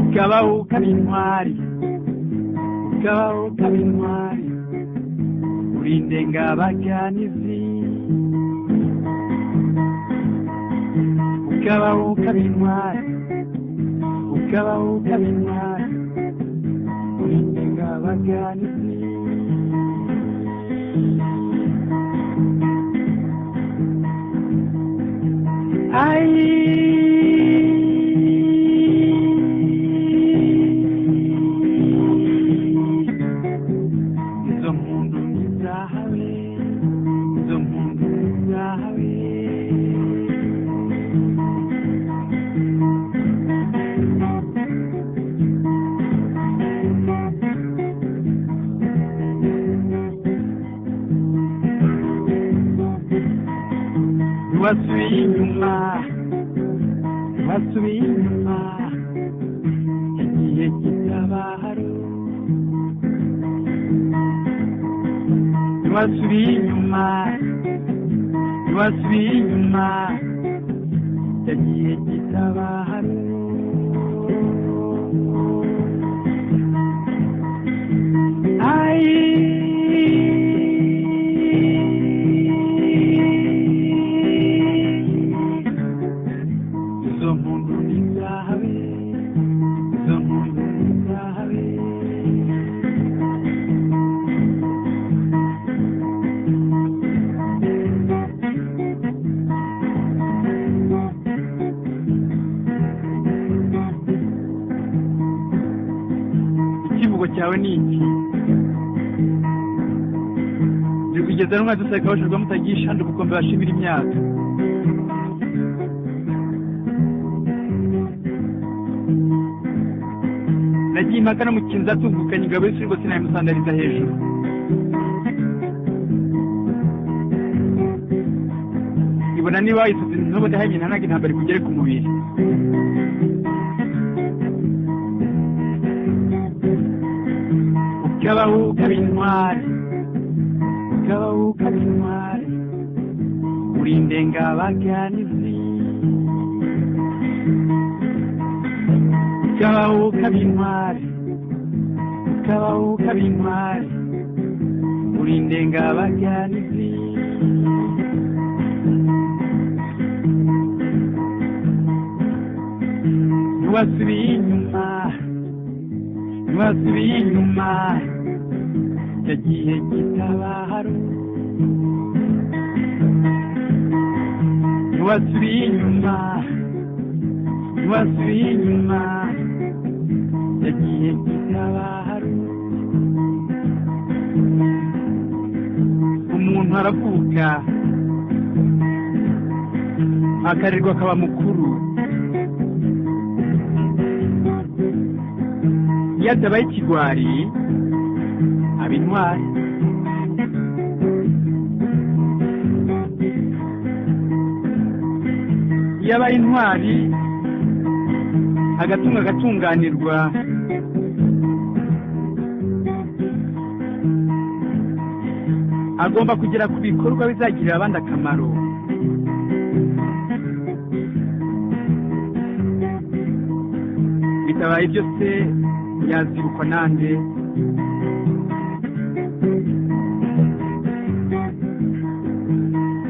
Ukabaho ukaba intwari, ukabaho ukaba intwari, uri indengabaganizi. Ukabaho ukaba intwari, ukabaho ukaba intwari, uri indengabaganizi. Izo mpundu ni zahawe, izo mpundu ni zahawe. Ntiwasubiye inyuma, ntiwasubiye inyuma, igihe kitabaro. Ntiwasubiye inyuma, ntiwasubiye inyuma, igihe kitabaro. Izo mpundu ni zahawe, izo mpundu ni zahawe. Ikivugo cyawe ni iki? Turi kugeza rumwe duseka bashirwa mutagisha ubukombe bashimira imyaka. Nagiye impaka n'umukinzi atungukanye ingabo y'isuri sinayimusandariza hejuru. Ibona niba wayisutse n'ubundi ahanye ntanaga intambara ikugere ku mubiri. Ukabaho ukaba intwari, ukabaho ukaba intwari, uri indengabaganizi. Ukabaho ukaba intwari, ukabaho ukaba intwari, uri indengabaganizi. Ntiwasubiye inyuma, ntiwasubiye inyuma, cya gihe kitabaro. Ntiwasubiye inyuma, ntiwasubiye inyuma, cya gihe kitabaro. Umuntu aravuka akarerwa akaba mukuru. Iyo atabaye ikigwari aba intwari. Iyo abaye intwari agatunga agatunganirwa. Agomba kugera ku bikorwa bizagirira abandi akamaro. Bitabaye ibyo se yazibukwa nande?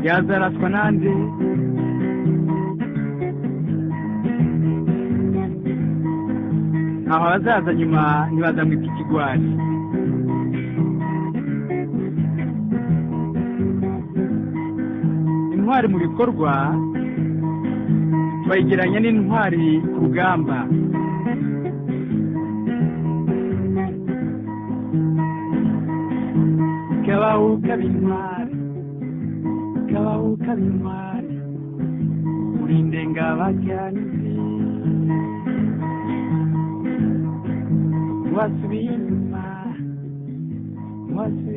Yazaraswa nande? Aho abazaza nyuma ntibazamwita ikigwari. Intwari mu bikorwa bayigereranya n'intwari ku rugamba. Ukabaho ukaba intwari, ukabaho ukaba intwari, uri indengabaganizi. Ntiwasubiye inyuma, ntiwasubiye